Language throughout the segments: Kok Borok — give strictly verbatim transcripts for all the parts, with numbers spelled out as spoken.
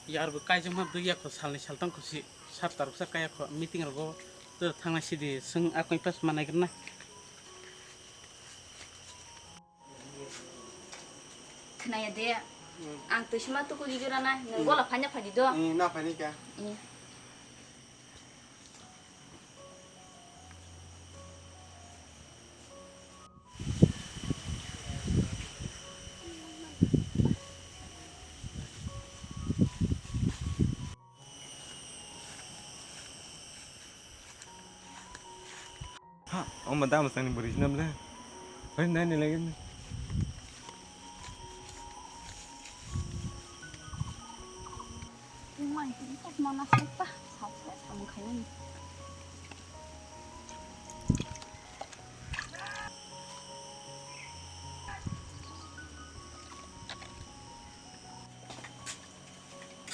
Yar bo kaijak ma bwrwi yakho salni saltang khusi sat taroksa kaya kho meeting rogo to thangna sidi swng akoi pas manai gwnai. Khnaya de. Hmm. Ang twi sima tuku di jora na, nang Hmm. gola phanya phadi do. Hmm, na phani ka. Hmm. Ha, omo dam sangni bwrwi sinam le. Hoi, nai, nai, lagi. Tungmani tini tak mana sukta, sal sal samung khaimani.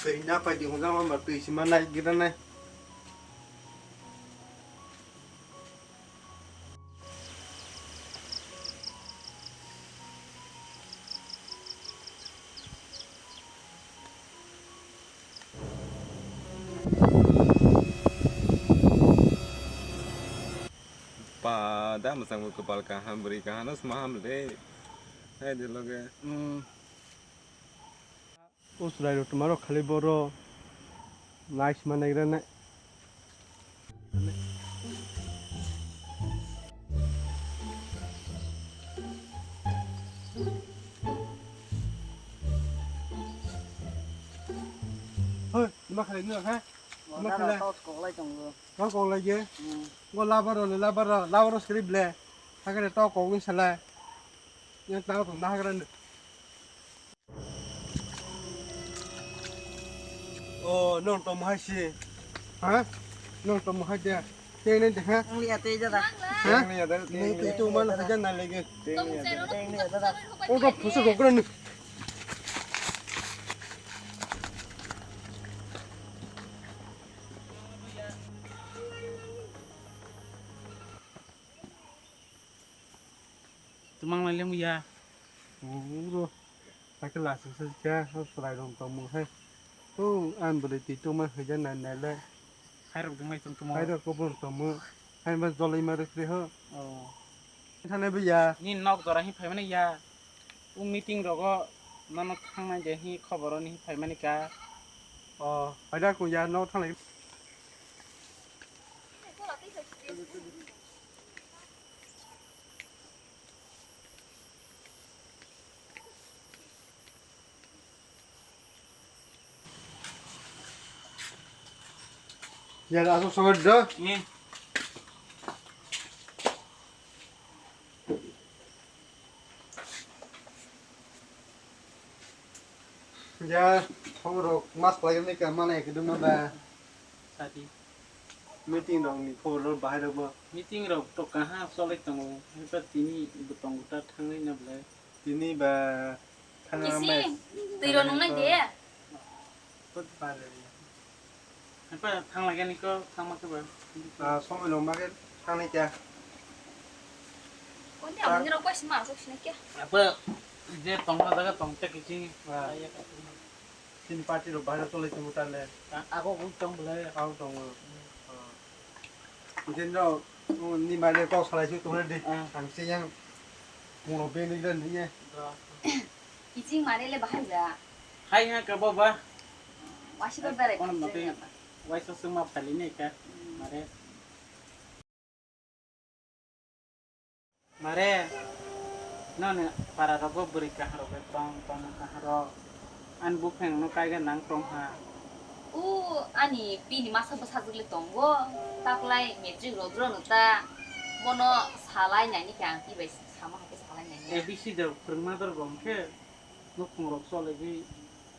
Twi na pai di hwnjak ma twi sima nai gira nai. Pa da mwchangbo kwpal kaham, bwrwi kaham no sma ham le. Hai de loge. Hmm. O chwrairok twmarok khali boro nai sima naigra nai. Hoi, ma khalai nwng ha? Ma khalai? Tos koklai tongo. Tos koklai ge? Hmm. Ngo labaro le, labaro, labaro script le. Hakare tok kokni salai. Yang tang tong na hakare. O, nong tong hai si. Ha? Nong tong hai de. Teng neng de ha? Ang liya tei jada. Ha? Teng liya da, teng liya. Tei tu man hajan na lege. Teng liya da. Teng liya da. O, rok phusu rok ran. Tumang lai lemu ya. Uro. Sakhe lasuk se khe, o chwrai rok tongmung hai. O, ang bwrwi twi tongma hwija nai nai le. Hai rok dwng lai tong tumo. Hai rok kubun tongmung. Hai ma jolai ma rwkre ho. Oh. Thane bwya. Ni nok jora hi phaimani ya. O meeting rogo nono thangnai de hi khobor oni hi phaimani ka. Oh, hai da ku ya nok thanglai. Ya, asok sogor do. Ni. Ya, khobor rok mas khlai ni ka mana ekdum na ba. Sadi. Meeting rok ni khobor rok bahai rok bo. Meeting rok to kaha cholai tongo. Haiba tini bwtong bwta thangnai na bwlai. Tini ba thangna Kisi, mai. Twi rok nungnai de. Kot ba le. Apa thang lagi ni ko thang ma ke ba. Ah, somoi rok ma ke thang ni kya. Kon de amni rok bai sima sok sini kya. Apa je tong na daga tong te kiching. Ah. Tin party rok bahai rok cholai tongo tale. Ako kung tong bwlai. Ako tongo. Hingke no, ni mane kok salai su tongo di. Ah. Ang se yang moro beng ni dan ni ye. Kiching mane le bahai ja. Hai ha ka baba. Wasi ba berai. Kono mate. Wai sa sung ma phali ne ka. Hmm. Mare. Mare, noni para rogo bwrwi kaham rok bai tong, tong kaham rok. Ani buphang no kaiga nang tong ha. O, ani bini masa bwsajwk le tongo, taklai matric rw rw no ta, bono salai nai ni khe ang twi bai sama hai khe salai nai ni. A B C da phwrwngma dor bo hwnkhe. Nukhung rok chologwi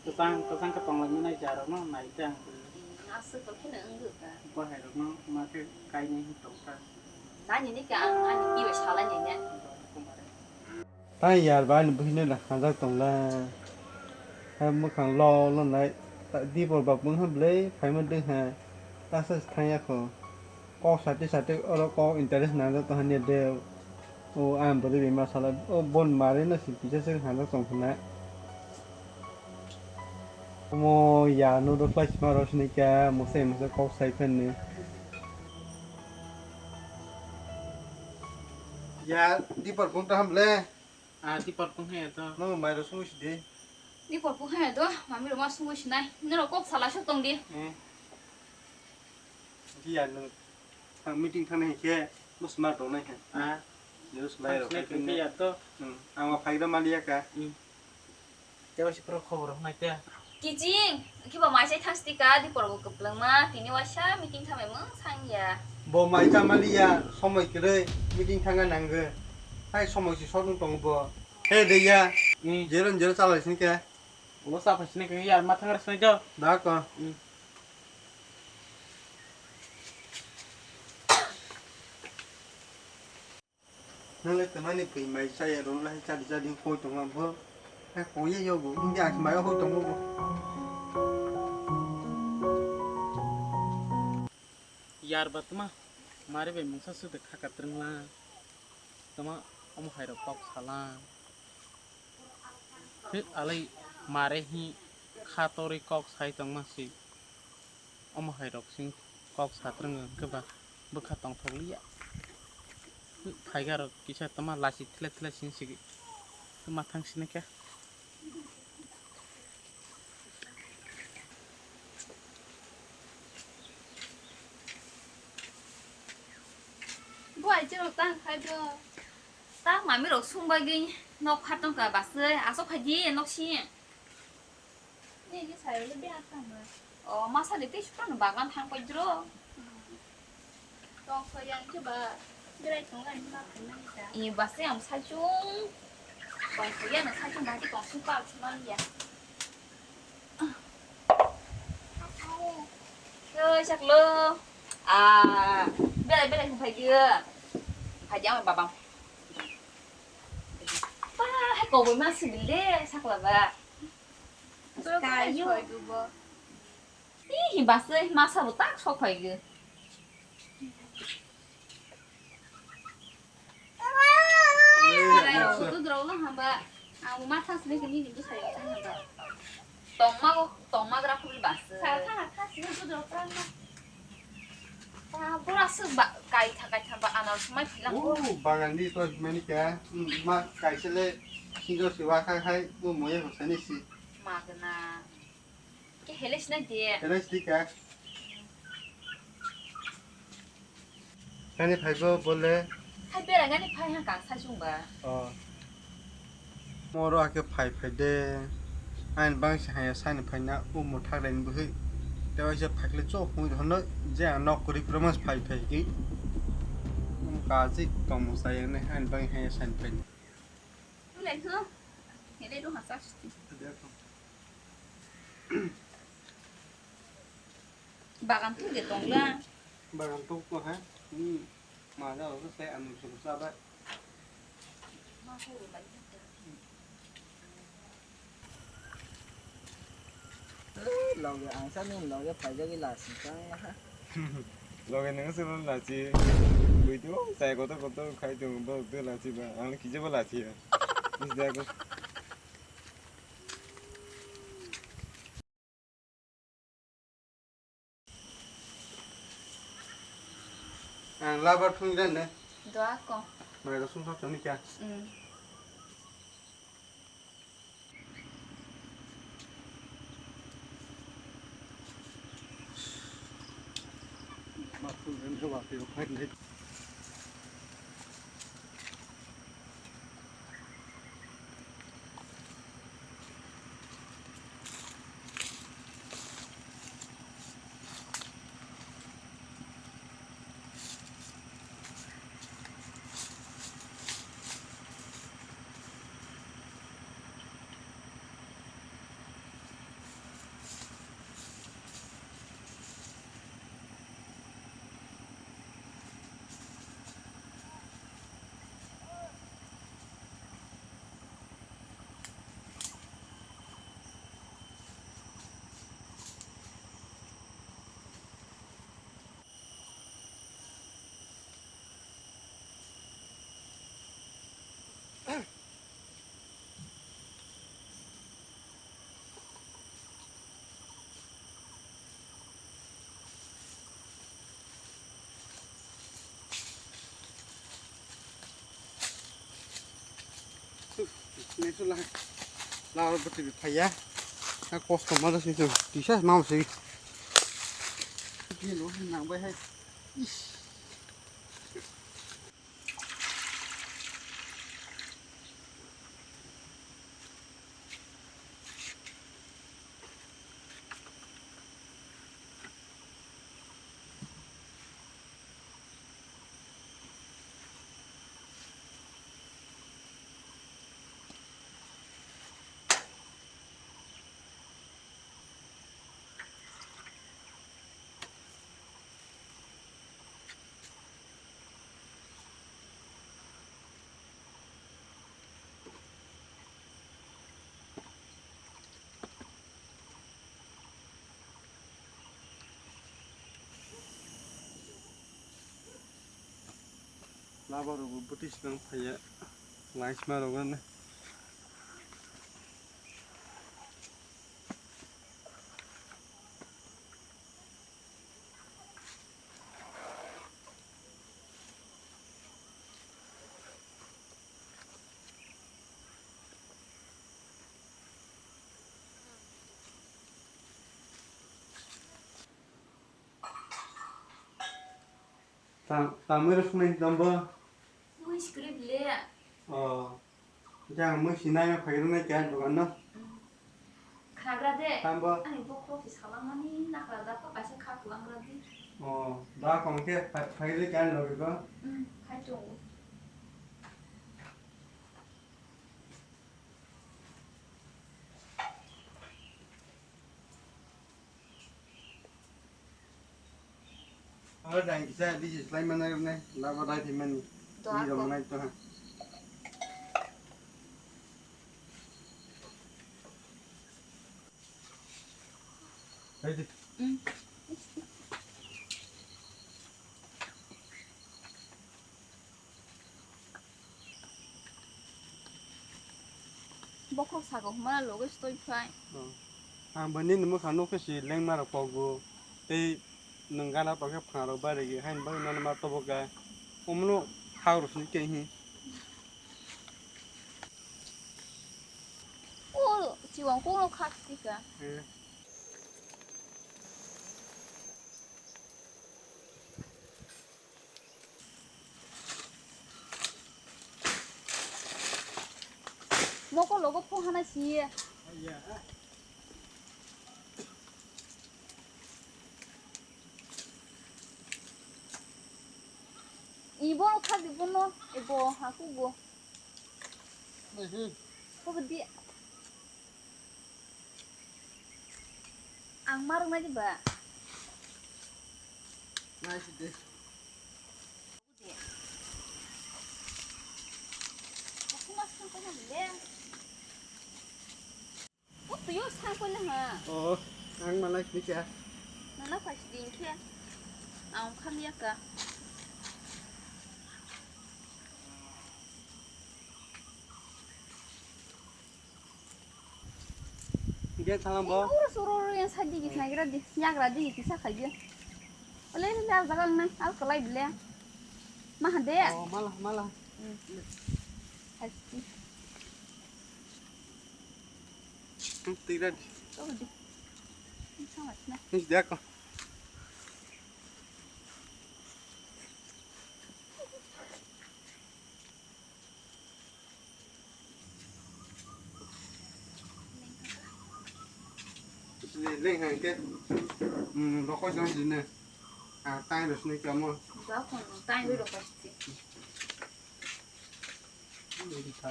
kwchang kwchang khe tonglaimani nai ja rokno nai tei ang bwrwi. Aswk kok kheno wngwi kha. Bahai rokno ma khe kainwi wng tong kha. Nani ni khe ang ani twi bai salai nai ya. Tang yar ba ani bwswk no hamjak tong la. Ha mwkhang lo lo nai. Dipor ba wng ha bwlai phaima dwng ha. Tasa se thang ya kho. Kok sati sati oro kok interest nang tong hanya de. O ang bwrwi bima sala o bon mari no si kisa se hana tong khna. Mo ya no do klai sima ro sini kya mo se mo se kok sai phen ni. Ya, dipor kung taham le. Ah, dipor kung he to. No, mai ro sung si de. Dipor kung he to, mami ro ma sung si nai. Nero kok sala sok tong di. Hmm. Di ya no. Thang meeting thang nai khe, mo sma tong nai khe. Ah. News lai ro. Thang khai sini khe ya to. Hmm. Ang ma phai ro ma liya ka. Hmm. Tebo si pro khobor hwnai te. Kijing, khe bo mai sai thang stika, di porbo kwplwng ma, tini waisa meeting thamai mung sang ya. Bo mai cha ma liya, somoi kwrwi meeting thanga nangwi. Hai somoi si sodung tongo bo. He de ya. Hmm. Jero jero chalai sini khe. Ulo sa phai sini khe ya ma thang ra sini jo. Da ko. Hmm. Nang le tamani pui mai chaya rong lai chadi chadi hoi tong ma bo. Hai hoi ye yogo, hindi aki mai hoi tong bo. Yar ba tuma, mare bai mungsa su de kha katreng la. Tuma omo hai rok kok sala. Hwk alai mare hi kha torwi kok sai tongma si. Omo hai rok sing kok satrwng hwnkhe ba bwkha tongthok liya. Hwk phaiga rok kisa toma lachi thle thle sing sigi. Toma thang sini khe. Bo ai chero tang khai do. Ta mami rok sung bagwi nok kha tongkha basai asok phaidi nok si. Ni ni sai le be tang ba. O masa de tei sukra no bagan thang pai dro. Tong kho yang ke ba berai tong ani ma khan nang ta. I basai am sachung. Tong kho yang sachung ba ki tong sung pa sung ya. Oi, saklo. Ah, belai belai phai dia. Phai dia babang. Pa, hai koboi ma sibil de sakla ba. Kayu. Ih, basai masa bo tak sok phai ge. Dudrok lo hamba, ang ma thas ni kini ni bwsai hamba. Tongma go, tongma gra khubli bas. Sa tha thas ni dudrok tang ma. Ta pura su ba, kai tha, kai tha ba, anar sumai philang. Oh, bagan di to mani ka, ma kai sele, sinjo siwa khai khai, mo moye hosani si. Magna. Ke hele sinai de. Hele sidi ka. Kani phaibo bole. Hai bera gani phai ha kang sai chungba. Oh. Moro ake phai phai de. Ain bang se haya sani phai na u mo thak ren bwhi. Te waisa phakle cho hui hono je ang nok kuri promas phai phai ki. Um kaji tomo sai ne ain bang haya sani phai. Ulai ho. Hele do ha sa. Bagan thung de tongla. Bagan thung ko ha? Hmm. Ma da o se anu su sa ba. Loge ang sa ni loge paijagwi la sing tang ha. Loge nang se ron la chi. Bui tu sai kotor kotor khai tu bo tu la chi ba. Ang kije bo la chi ya. Is da ko. Ang labar thung den ne. Doa ko. Mai da sum thok ni kya? Mm. Ma thung den wa pe phai ne. Nesu la, la oro bwtwi phaiya. Ha kosto ma se se tisa ma se. Bini nang bai hai. Laba rok bo bwtwi swnam phaiya, laisma rok no. Ta-, tamwi rwknai tongbo? Mui script le. Oh. Jang mui sinai ma phai rwnai khe ang dokan no. Mm. Khagra de. Tambo? Ani bokhorok se salamani nakhra da kho kaisa kha kulangra di. Oh, da kong khe phai, phai rwnai khe ang logi ko. Mm, phai tongo. Oro dang kisa bisi slai manai rwnai, labo dai thai mani. Doa. Ni rok ko. Manai to ha. Hai di. Mm. Bokhorok sago hwnba loge stoi phai. Oh. Ang bo nini mwkhang nukhe si lengma rok kokgo. Tei nwng gana tongkhe phangrok barigwi haini bagwi nono ma tobokya. Omono khak rw sini khe hi. O chiwang kokno khak sika. Eh. Mokol logo phung hana siye. Ibo khadi bono ebo hakugo. Kobodi. Ang marwk nai di ba? Nai si de. Aku mas kan kau nang le. Oh, tuyo sang kau nang ha. Oh, ang malai ni kya? Nana pas din kya? Ang kham ya ka. Ge thalang bo. Ura suru ura yang sadi gis nagira di, yagra di gis sa khaji. Ole ni al jaga nang, al kalai bile. Maha de. Oh, mala, mala. Hmm. Hasti. Hmm, tigra di. Kau di. Ini sama sih, nah. Ini dia kok. Leng hai ke, hmm, rokoi jang sini. Ah, tai rosni kamo. Jauh kan, tai rokoi sih. Ini di sa.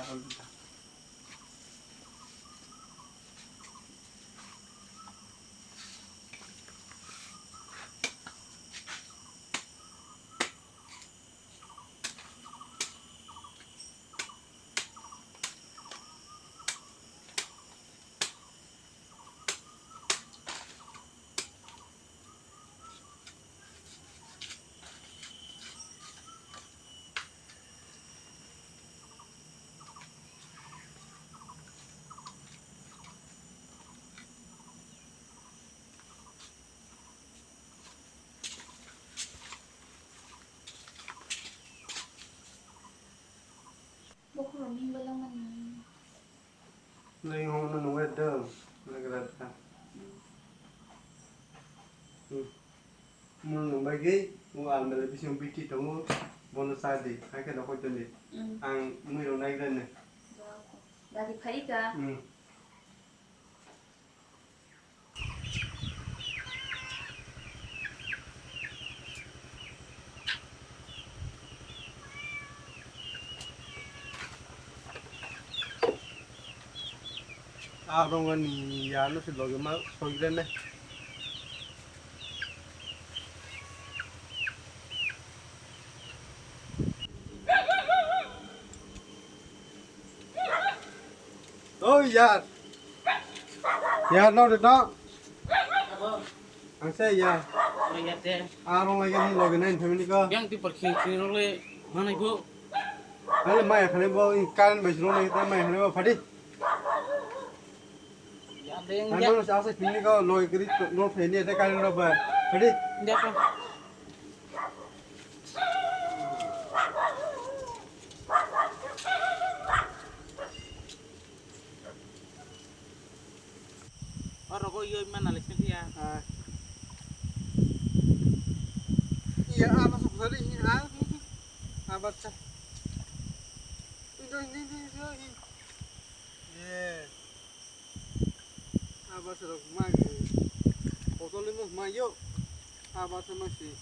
Bokhorok ni belai mani. Nui hwn no nungwi do, nagra da. Hmm. Mun nung bai gwi, o almera bising biti tongo, bono cha di, hakhe rokoi toni. Hmm. Ang mui rok nai gra ne. Dadi phai ka. Hmm. Arong ani ya no se loge ma soi gra ne. Oi yar. Yar no de no. Ang se yar. Oi yar de. Arong lagi ni loge nai family ko. Yang ti par khing khing rong le manai bo. Ale mai khane bo in current bai rong le mai khane bo phadi. Ya de. Ang ya. Ano sa sa family ko loge kri no family de current ro ba. Phadi. Ya ko. O rogo yoi mana le sini ya. Ah. Iya, apa sok tadi ini, ah? Apa cah? Ini, ini, ini, ini. Yes. Aba se rok ma ge. Botol ni mo ma yo. Aba se ma si.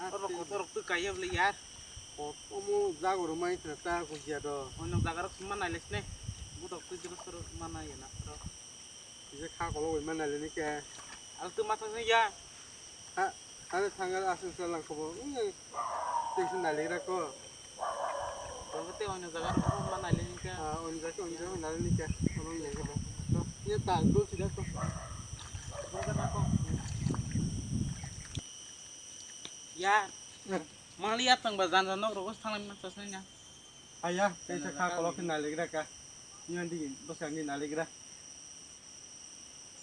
Oro kotor rok tu kaya bole yar. Kot omo jago ro mai tra ta ko ya do. Ono jaga rok ma nai le sne. Budok tu jero soro ma nai na ro. Kisa kha kolo bai ma nai le ni ke. Al tu ma thang ya. Ha, ane thangal aswk se langkhobo, wngya, tei se naligra ko. Tongkhe tei oino jaga rok ma nailaini kha. Ah, oino jaga, oino jaga nailaini kha. Omo nailaini kha. To, ye ta, dul sida to. Dul sida to. Ya, mali ya tangba jan jan nok rogo thanglai ma sasnai na. Aya, tei se kha kolok khe naligra kha. Yan digi, bwskango naligra.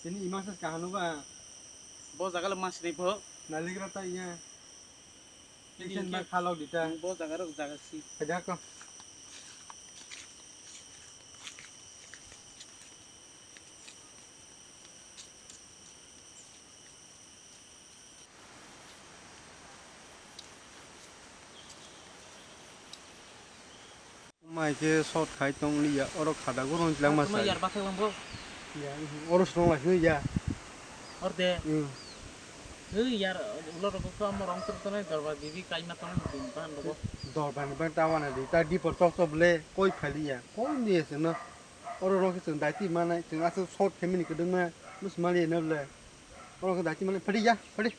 Tini ima se kaham ba. Bo jaga le ma sinai bo. Naligra ta iya. Tini Kitchen ba khalok dita. Bo jaga rok jaga si. Khaja ko. Mai khe shot khai tong liya, oro khada gurung chilak ma sai. Yar bathai lambo. Ya, oro srong lai sini ya. Orde. Hmm. Hei yar, ulo rok ko amo rong tur tonai dorba bibi kaima tong din ban rogo. Dorba ni ban tawana di, ta di por chok chok ble, koi phali ya, koi ni se no. Oro rok se daiti manai, chwng aswk shot khe mini kwdwng ma, mus mali na ble. Oro khe daiti mali, phadi ya, phadi.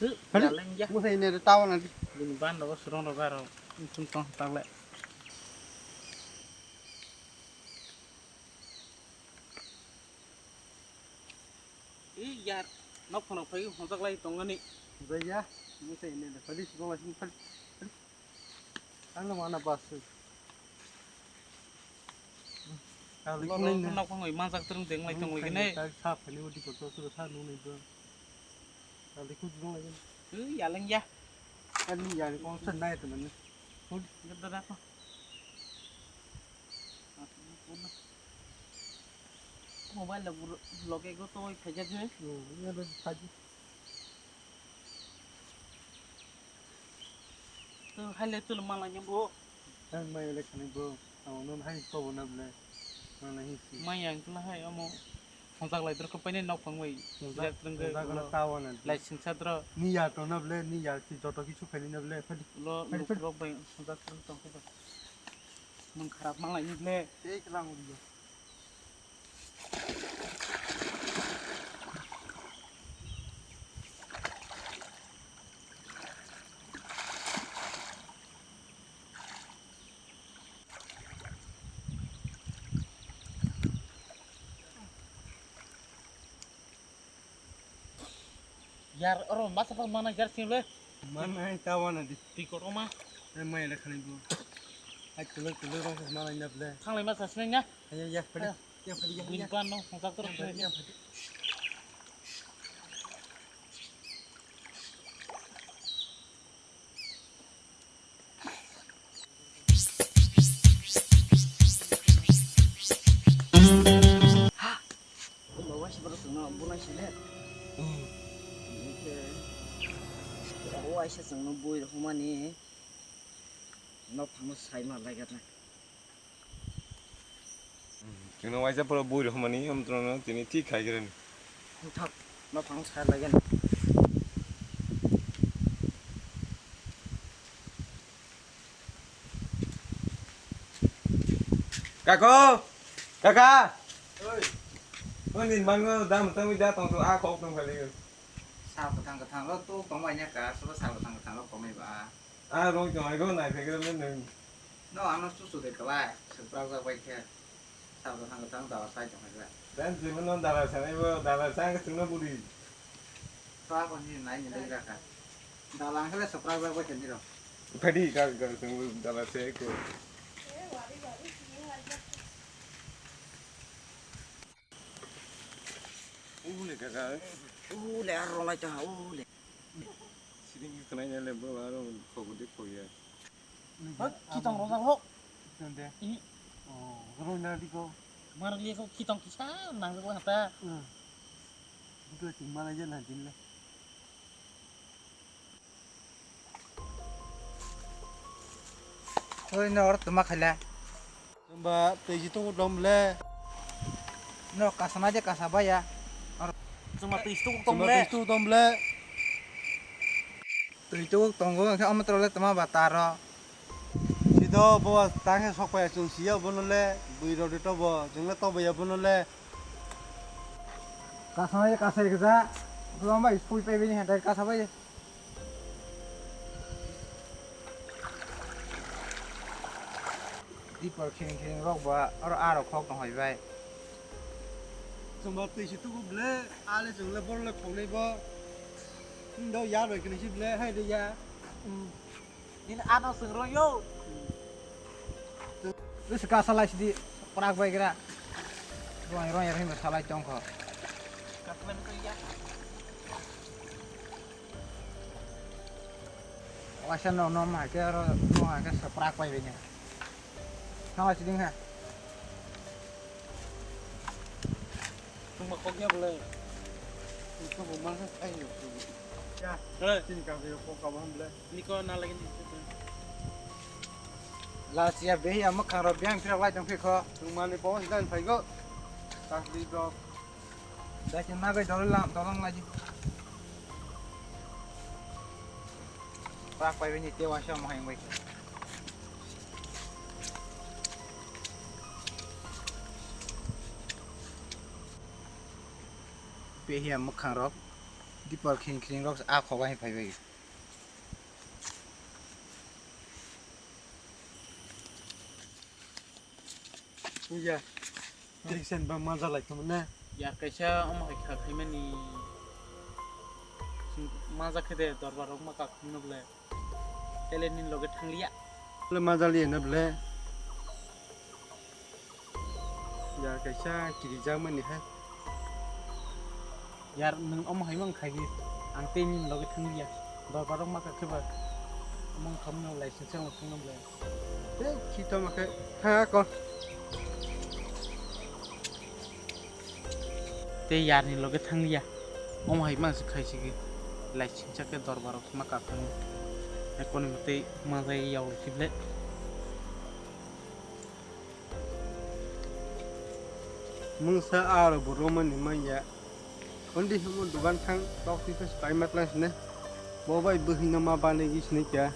Hei, phadi. Yaleng ya. Mus ne tawana di. Bini ban rogo srong rogo aro, sung tong tak le. Ee yar, nok phano phai honjak lai tongani. Jaya, mese ini de, phadi sibong lai sini phadi. Ano mana bus. Kali nok, nok phano manjak terung deng lai tong lai kene. Sa phani udi ko to sa nung ni do. Kali ku jong lai. Ee yaleng ya. Ani ya ko sa nai to mane. Hud. Gada da ko. Mobile la loge go to khaja je. Hmm, ya do khaji. To haile to mala nyambo. Ang mai le khani bo. Ang non hai ko bo na ble. Mana hi si. Mai yang to hai amo. Honjak lai dro ko paine nok phang bai. Honjak, honjak no tawa na. Lai singsa dro. Ni ya to na ble, ni ya si joto kichu khani na ble. Phadi. Lo, phadi, lo phadi. Rok bai honjak tong ko. Mung kharap ma lai ni ble. Ek lang uri. Yar, oro masa phang mana yar sini le. Mana hai tawa na di. Twi kotor ma. Hai mai le khani bo. Hai tele tele rong mana ina ble. Thanglai ma sa sinai na. Hai ya phadi. Ya phadi ya. Bini ban no, hongsak tor sinai. Ya phadi. Kaisa chwngno bui rwmani nokphangno sai ma lai gana. Chwngno waisa phoro bui rwmani amtrono tini thik khai gana. Thak, nokphangno sai lai gana. Kako! Kaka! Oi. Oi, nin mango dam tangwi da tong to a khok tong khali. Sal kwthang kwthang lo tu tong bai nya ka, sabo sal kwthang kwthang lo komai ba. A rong tong ai go nai phegre le nung. No, ano su su de kalai, surprise bai khe. Sal kwthang kwthang dala sai tong khali. Dan jimo non dala sai bo, dala sai ka tungna buri. Twa ko ni nai ni legra ka. Dalang khe le soprak jak bai tani rok. Phadi ka ka tong dala se ko. Ule kaka. Ule ar rolai ta ule. Siring khwnai le bo aro khobo de khoya. Hoi, khitong rojak lo. Tende. I. Oh, roi na di ko. Mar liye ko khitong kisa nang ko hata. Hmm. Buka ting mana je na din le. Hoi, no or tuma khala. Chumba tei jitu dom le. No kasana je kasa baya. Chumba tei jitu dom le. Chumba tei jitu dom le. Twi tubuk tongo, hwnkhe omo toro le twma ba taro. Sido bo tang khe sok paiya chwng siya bono le, bui rok de tobo, chwng le tobo ya bono le. Kasana ye kasai kisa, lomba ispui pai bini hata kasa bai. Dipor khring khring rok ba aro aro khok no hoi bai. Chwng ba twi si tubu ble, ale chwng le bor le khok nai bo. Ndo ya bai kini si ble, hai de ya. Nini ano swngrwng yo. Bwswk ka salai sidi prak bai gra. Rong rong ya himba salai tong kho. Kakuan ko ya. Waisa no no ma ke ro no ha ke prak bai bini. Salai sidi ha. Tungma kok ya boleh. Itu bumal kan kai yo. Ya. Hei. Sini kau yo kok kau boleh. Niko na lagi ni. La sia behi ama khang ro biang phira lai tong phikho. Tungmani pawon dan phaigo. Tasli bro. Dai chen na gai dolong lam dolong laji. Pak pai bini te wa sha mahai bai. Behi ama khang ro. Dipor khing khing rok a khobai phai bai. Puya, Christian ba maja lai tong na. Yar kaisa omo hai kha khaimani. Maja khe de dorbar rok ma ka khum no ble. Tele nin loge thang liya. Le maja liya na ble. Yar kaisa kiri jak mani hai. Yar nwng omo hai mang khai di. Ang tei nin loge thang liya. Dorbar rok ma ka khe ba. Omo kham no lai sing sang thang no ble. Tei khito ma khe ha ko. Tei yarni loge thang liya. Omo hai mang se khai sigi. Lai singcha khe dorbar rok ma ka thang. Ekoni ma tei ma jai yaw sible. Mungsa aro bo romani manya. Ondi himo dugan thang tok twi phai pai ma tlang sine. Bo bai bwhwi no ma banwi gi sini kya.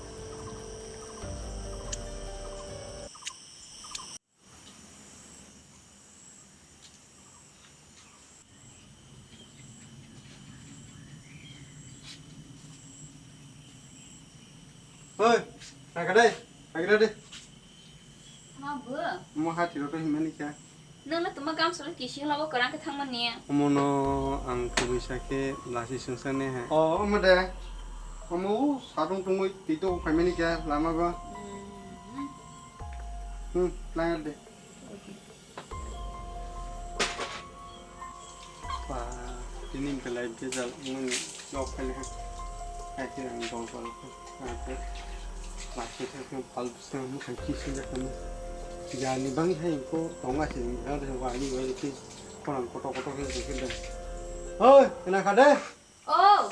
Hoi, naga dai, naga dai. Ma bo? Mo ha thiro to himani kya? Nang na tuma gam solo kisi hla bo korang ke thang mani. Omo no ang kubui sa ke lasi sungsa ne ha. O, omo de. Omo u sarung tungui tito phaimani kya lama ba. Hmm. Hmm, lang de. Ba, tini belai bejal wngmani nok phai ha. Hai khe ang dol dol khe. Ang khe lasi khe khe pal bwswk ang mwkhang kisingjak khe. Jani bangwi hai khe tonga se wng khe wani wani khe khorang kotor kotor khe khe da. Hoi, khna kha de. Oh.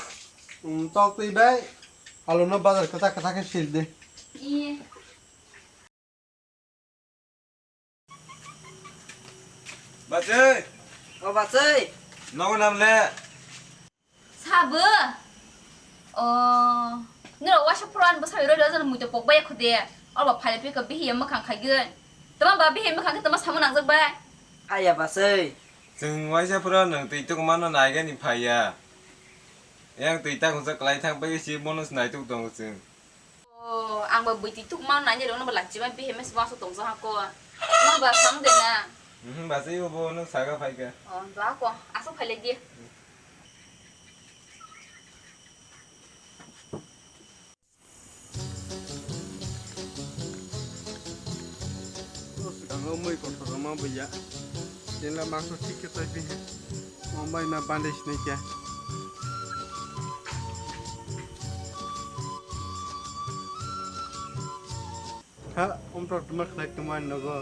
Um, tok twi bai. Alono bazar kwchak kwchak khe sil di. Iye. Bachai! O bachai! Nogo nam le? Sabo? O, nirok waisa phuru ani bwsai roi roi jani muitu pok bai kho de. Abo phai phi kha bihi ya mwkhang khaigwi. Tama ba bihi mwkhang khe tama samung nangjak bai? Aya bachai. Chwng waisa phuru nwng twi tuk mano naigani phai ya. Yang twi tak hwnsa kwlai thang bai si bono se naituk tongo chwng. O, ang ba bwtwi tuk mano nainai rokno ba lachima bihi mesa bangso tongsa ha ko. Ma ba sam de na. Mhm, bachai bo no saga phai kha. O, ba ko. Aswk phai lai di. Swkango mui kotor rwma buya. Chwla mangso thik khe twi bini. Mumbai ma bandage ni kya. Ha, umtok tuma khlai tuma nogo.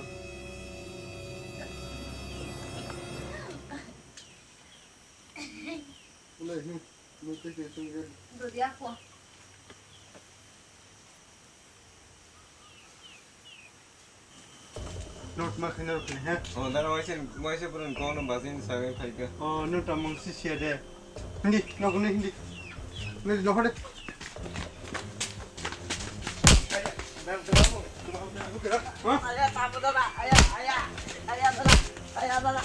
Ulai, hmm, mui twi khe twi khe. Dodi ako. Not ma khaina rok ni, he? O, dara waisa, waisa pura kong no bazin sagai phai kha. O, no ta mung si sia de. Hindi, no, no, hindi. No, no, hore. Aya, tamu dada, aya, aya, aya, dada, aya, dada.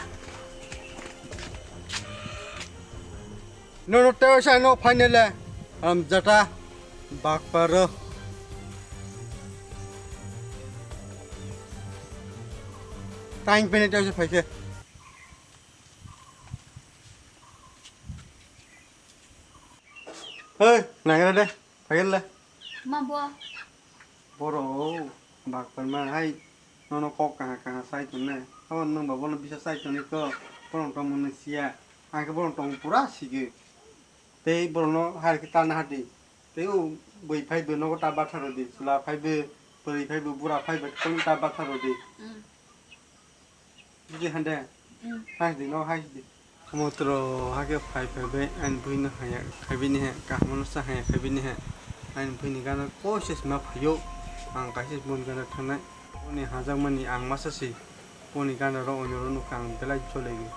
Nono tei oisa no finally, am jata bakparo. Tang pene tei oisa phaikhe. Hei, nagra de, phaikhe le. Ma bo? Boro, bakpar ma hai, nono kok kaha kaha sai tonne. Abo nwng ba bono bisa sai tonne ko, bono tongmani siya. Ang khe bono tong pura sigi. Tei borokno hai khe ta naha di. Tei o bui phai bo nogo ta batha rw di. Chwla phai bo, bwrwi phai bo, bura phai bo tong ta batha rw di. Mm. Buji hande? Mm. Hai di, no hai di. Motro hake phai phai bai ani buino haya khaibini he, kaham no sa haya khaibini he. Ani buini gana koise sima phaio. Ang kaisa buini gana thangnai. Boni hajakmani ang masa si. Boni gana ro onyo ro nukha ang belai cholegi.